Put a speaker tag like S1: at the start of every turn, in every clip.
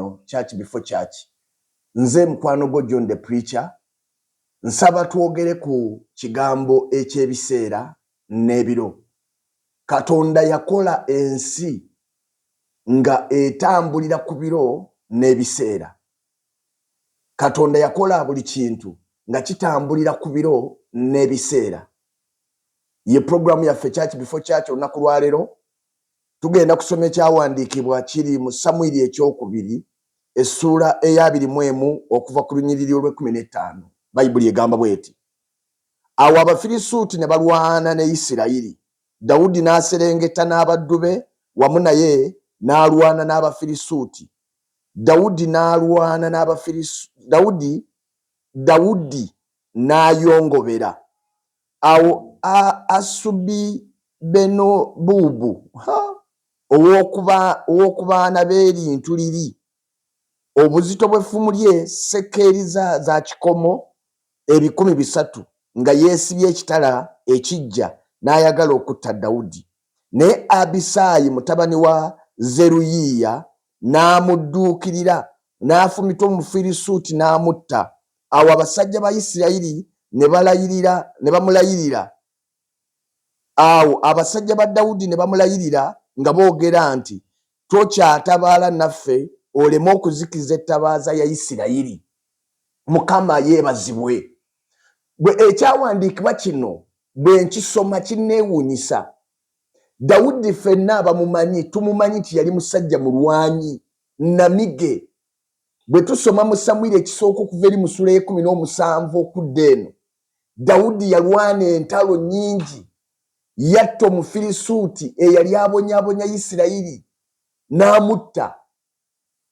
S1: eno Church Before Church. Nze mukwano gwo John the Preacher. Nsaba twogere ku kigambo eky'ebiseera n'ebiro. Katonda yakola ensi nga etambulira ku biro n'ebiseera. Katonda yakola buli kintu nga kitambulira ku biro n'ebiseera. Ye pulogulaamu yaffe Church Before Church. Olunaku lwaleero tugenda kusoma ekyawandiikibwa kiri mu Samwiri ekyokubiri, essuula eyabiri mu emu, okuva ku lunyiriri olw'e 15. Bayibuli egamba bweti: "Awo Abafirisuuti ne balwana ne Isirayiri. Dawudi n'aserengeta n'abaddu be wamu naye, n'alwana n'Abafirisuuti. Dawudi n'alwana n'Abafirisuuti, Dawudi n'ayongobera. Awo Asubi-Benobubu ow'oku baana b'erintu liri, obuzito bw'effumu lye sekeeri za kikomo 300, nga yeesibye ekitala ekijja, n'ayagala okutta Dawudi. Naye Abisaayi mutabani wa Zeruyiya n'amudduukirira, n'afumita Omufirisuuti n'amutta. Awo abasajja ba Isirayiri ne balayirira, ne bamulayirira. Awo abasajja ba Dawudi ne bamulayirira nga boogera nti, 'Tokyatabaala naffe, oleme okuzikiza ettabaaza ya Isirayiri.'" Mukama yeebazibwe. Bwe ekyawandiikibwa kino bwe nkisoma, kinneewuunyisa. Dawudi ffenna abamumanyi tumumanyi nti yali musajja mulwanyi namige. Bwe tusoma mu Samwiri ekisooka, okuva eri mu ssula y'e17 okudda eno, Dawudi yalwana entalo nnyingi. Yatta Omufirisuuti eyali abonyaabonya Isirayiri n'amutta.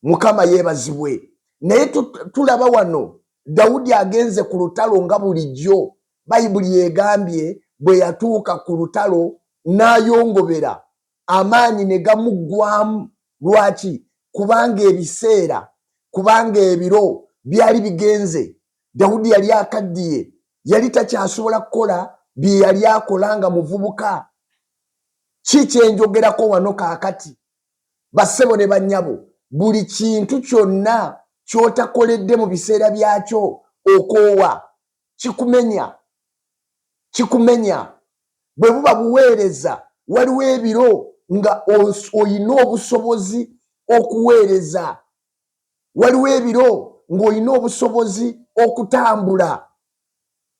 S1: Mukama yeebazibwe. Naye tulaba wano Dawudi agenze ku lutalo nga bulijjo. Bayibuli egambye bwe yatuuka ku lutalo n'ayongobera, amaanyi ne gamuggwamu. Lwaki? Kubanga ebiseera, kubanga ebiro byali bigenze. Dawudi yali akaddiye, yali takyasobola kukola bye yali akola nga muvubuka. Ki kyenjogerako wano kaakati, bassebo ne bannyabo? Buli kintu kyonna ky'otakoledde mu biseera byakyo, okoowa, kikumenya, kikumenya. Bwe buba buweereza, waliwo ebiro nga oyina obusobozi okuweereza, waliwo ebiro ng'olina obusobozi okutambula.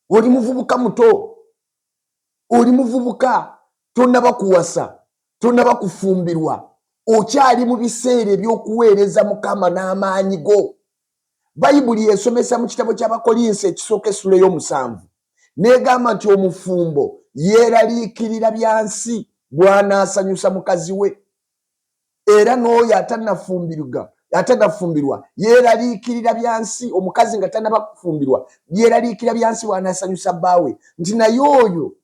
S1: Oli muvubuka muto, oli muvubuka, tonnaba kuwasa, tonnaba kufumbirwa, okyali mu biseera eby'okuweereza Mukama n'amaanyi go. Bayibuli esomesa mu kitabo ky'Abakolinsi ekisooka, essula ey'omusanvu, n'egamba nti omufumbo yeeraliikirira bya nsi, bw'anaasanyusa mukazi we, era n'oyo atanafumbirwa yeeraliikirira bya nsi. Omukazi nga tannaba kufumbirwa yeeraliikirira bya nsi, bw'anaasanyusa bbaawe. Nti naye oyo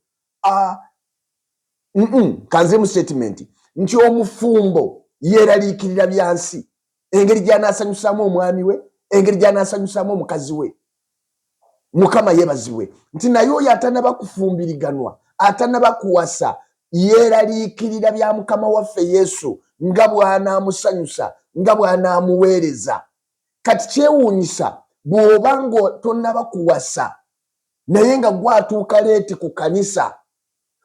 S1: kanzemu statement nti omufumbo yeeraliikirira bya nsi, engeri gy'anaasanyusaamu omwami we, engeri gy'anaasanyusaamu omukazi we. Mukama yeebazibwe. Nti naye oyo atanaba kufumbiriganwa, atanaba kuwasa, yeeraliikirira bya Mukama waffe Yesu, nga bw'anaamusanyusa, nga bw'anaamuweereza. Kati kyewuunyisa bw'oba nga tonnaba kuwasa naye nga gwatuuka late ku kanisa,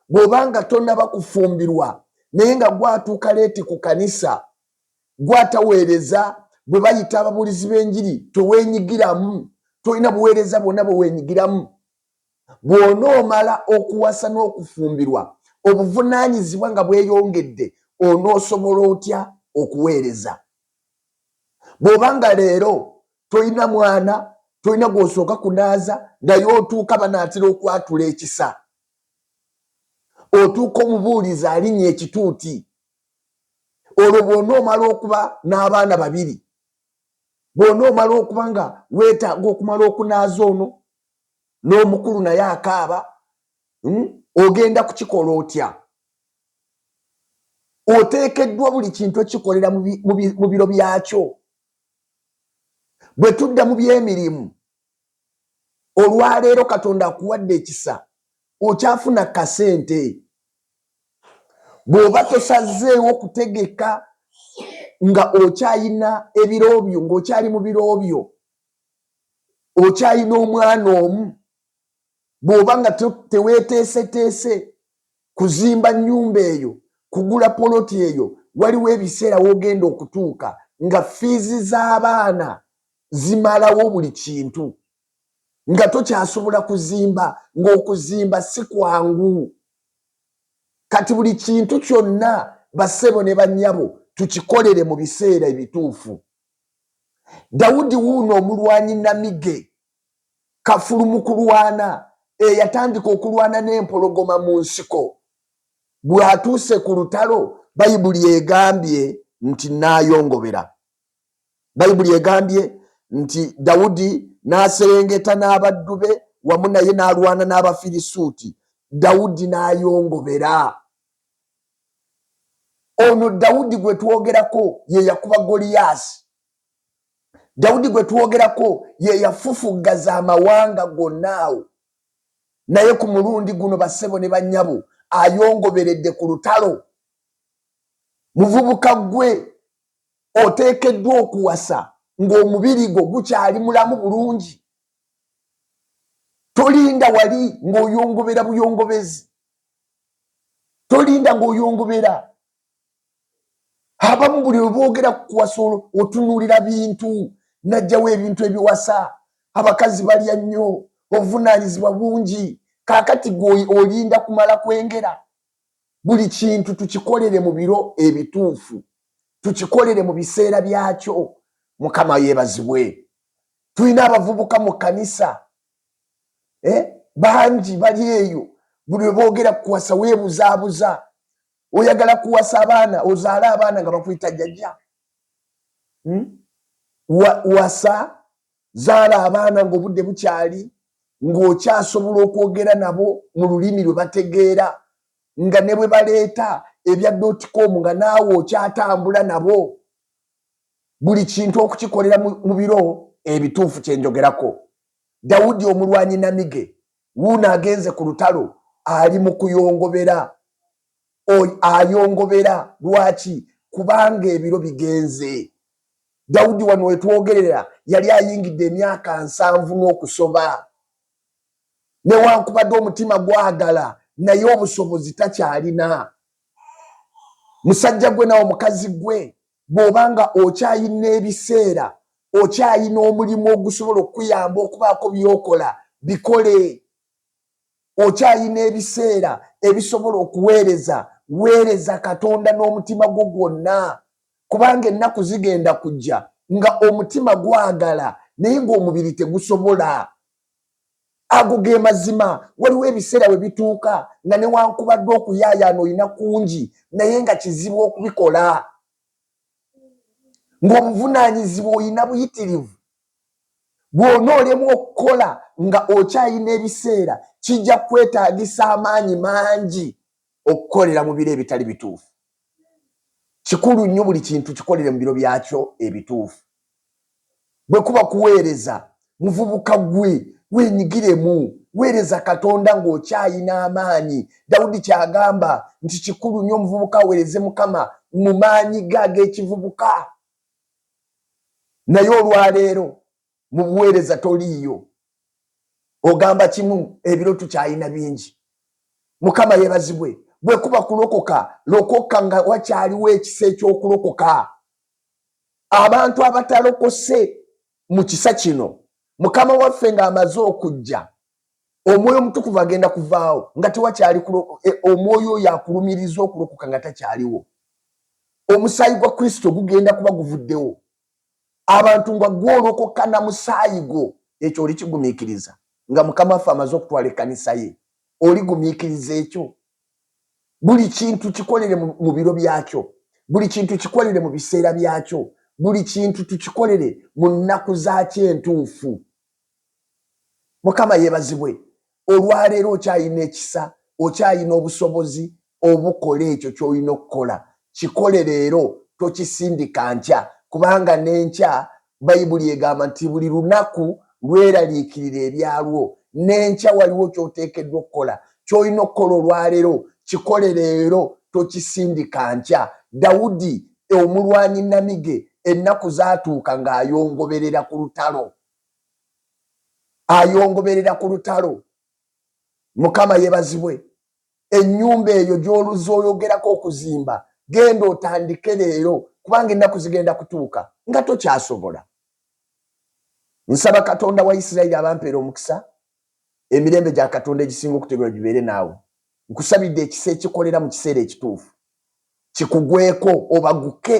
S1: bw'oba nga tonnaba kufumbirwa naye nga gwatuuka late ku kanisa, gwataweereza. Bwe bayita ababuulizi b'enjiri teweenyigiramu, tolina buweereza bwonna bwe weenyigiramu. Bw'onoomala okuwasa n'okufumbirwa, obuvunaanyizibwa nga bweyongedde, onoosobola otya okuweereza? Bw'oba nga leero tolina mwana, tolina gw'osooka kunaaza, naye otuuka banaatera okwatula ekisa, otuuka omubuulizi alinnya ekituuti. Olwo bw'onoomala okuba n'abaana babiri, bw'onoomala okuba nga weetaaga okumala okunaaza ono n'omukulu naye akaaba, Ogenda kukikola otya? Oteekeddwa buli kintu ekikolera mu biro byakyo. Bwe tudda mu byemirimu, olwaleero Katonda akuwadde ekisa, okyafuna kasente. Bw'oba tosazeewo kutegeka Nga okyayina ebiro byo, ng'okyali mu biro byo, okyayina omwana omu, bw'oba nga teweeteeseteese kuzimba nnyumba eyo, kugula poloti eyo, waliwo ebiseera w'ogenda okutuuka nga fiizi z'abaana zimalawo buli kintu, nga tokyasobola kuzimba, ng'okuzimba si kwangu. Kati buli kintu kyonna, bassebo ne bannyabo, tukikolere mu biseera ebituufu. Dawudi wuuno omulwanyi namige kafulu mu kulwana, eyatandika okulwana n'empologoma mu nsiko, bw'atuuse ku lutalo, Bayibuli egambye nti naayongobera. Bayibuli egambye nti Dawudi n'aserengeta n'abaddu be wamu naye, n'alwana n'Abafirisuuti, Dawudi n'ayongobera. Ono Dawudi gwe twogerako ye yakuba Goliyaasi. Dawudi gwe twogerako ye yafufuggaza amawanga gonna awo. Naye ku mulundi guno, bassebo ne bannyabo, ayongoberedde ku lutalo. Muvubuka ggwe oteekeddwa okuwasa ng'omubiri gwo gukyali mulamu bulungi. Tolinda wali ng'oyongobera buyongobezi, tolinda ng'oyongobera. Abamu buli lwe boogera kukuwasa otunuulira bintu, najjawo ebintu ebiwasa, abakazi balya nnyo, obuvunaanyizibwa bungi. Kaakati gwe olinda kumala kwengera. Buli kintu tukikolere mu biro ebituufu, tukikolere mu biseera byakyo. Mukama yeebazibwe. Tulina abavubuka mu kkanisa bangi bali eyo, buli lwe boogera kuwasa weebuzaabuza. Oyagala kuwasa abaana, ozaale abaana nga bakuyita jjajja. Wasa, zaala abaana ng'obudde bukyali, ng'okyasobola okwogera nabo mu lulimi lwe bategeera, nga ne bwe baleeta ebya dotcom nga naawe okyatambula nabo. Buli kintu okukikolera mu biro ebituufu kyenjogerako. Dawudi omulwanyi namige wuuno agenze ku lutalo, ali mu kuyongobera. Ayongobera lwaki? Kubanga ebiro bigenze. Dawudi wano wetwogerera yali ayingidde emyaka 70 n'okusoba. Newankubadde omutima gwagala, naye obusobozi takyalina. Musajja gwe nawe mukazi gwe, bw'oba nga okyayina ebiseera, okyayina omulimu ogusobola okukuyamba okubaako by'okola, bikole. Okyayina ebiseera ebisobola okuweereza, weereza Katonda n'omutima gwo gwonna, kubanga ennaku zigenda kujja nga omutima gwagala naye ng'omubiri tegusobola. Ago ge mazima. Waliwo ebiseera we bituuka nga newankubadde okuyaayaana olina kungi, naye nga kizibu okubikola, ng'obuvunaanyizibwa olina buyitirivu. Bw'onoolemu okukola nga okyayina ebiseera, kijja kwetaagisa amaanyi mangi okukolera mu biro ebitali bituufu. Kikulu nnyo buli kintu kikolere mu biro byakyo ebituufu. Bwe kuba kuweereza, muvubuka gwe, weenyigiremu, weereza Katonda ng'okyayina amaanyi. Dawudi kyagamba nti kikulu nnyo omuvubuka aweereze Mukama mu maanyi ge ag'ekivubuka. Naye olwaleero mu buweereza toliiyo, ogamba kimu, ebiro tukyalina bingi. Mukama yeebazibwe. Bwe kuba kulokoka, lokoka nga wakyaliwo ekisa eky'okulokoka. Abantu abatalokose mu kisa kino, Mukama waffe ng'amaze okujja, Omwoyo Omutukuvu agenda kuvaawo nga tewakyali omwoyo oyo akulumiriza okulokoka nga takyaliwo. Omusaayi gwa Kristo gugenda kuba guvuddewo. Abantu nga gwolokoka na musaayi gwo, ekyo olikigumiikiriza nga Mukama waffe amaze okutwala ekkanisa ye? Oligumiikiriza ekyo? Buli kintu kikolere mu biro byakyo, buli kintu kikolere mu biseera byakyo, buli kintu tukikolere mu nnaku zaakyo entuufu. Mukama yeebazibwe. Olwaleero okyalina ekisa, okyalina obusobozi obukola ekyo ky'olina okukola, kikole leero, tokisindika nkya, kubanga n'enkya Bayibuli egamba nti buli lunaku lweraliikirira ebyalwo. N'enkya waliwo ky'oteekeddwa okukola. Ky'olina okukola olwaleero kikole leero, tokisindika nkya. Dawudi Omulwanyi Namige ennaku zaatuuka ng'ayongoberera ku lutalo, ayongoberera ku lutalo. Mukama yebazibwe. Ennyumba eyo gy'oluzi oyogerako okuzimba, genda otandike leero, kubanga ennaku zigenda kutuuka nga tokyasobola. Nsaba Katonda wa Isirayiri abampeera omukisa. Emirembe gya Katonda egisinga okutegeera gibeere naawe. Nkusabidde ekisa ekikolera mu kiseera ekituufu kikugweko, obaguke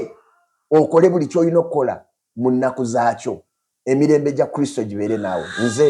S1: okole buli ky'olina okukola mu nnaku zaakyo. Emirembe gya Kristo gibeere naawe. Nze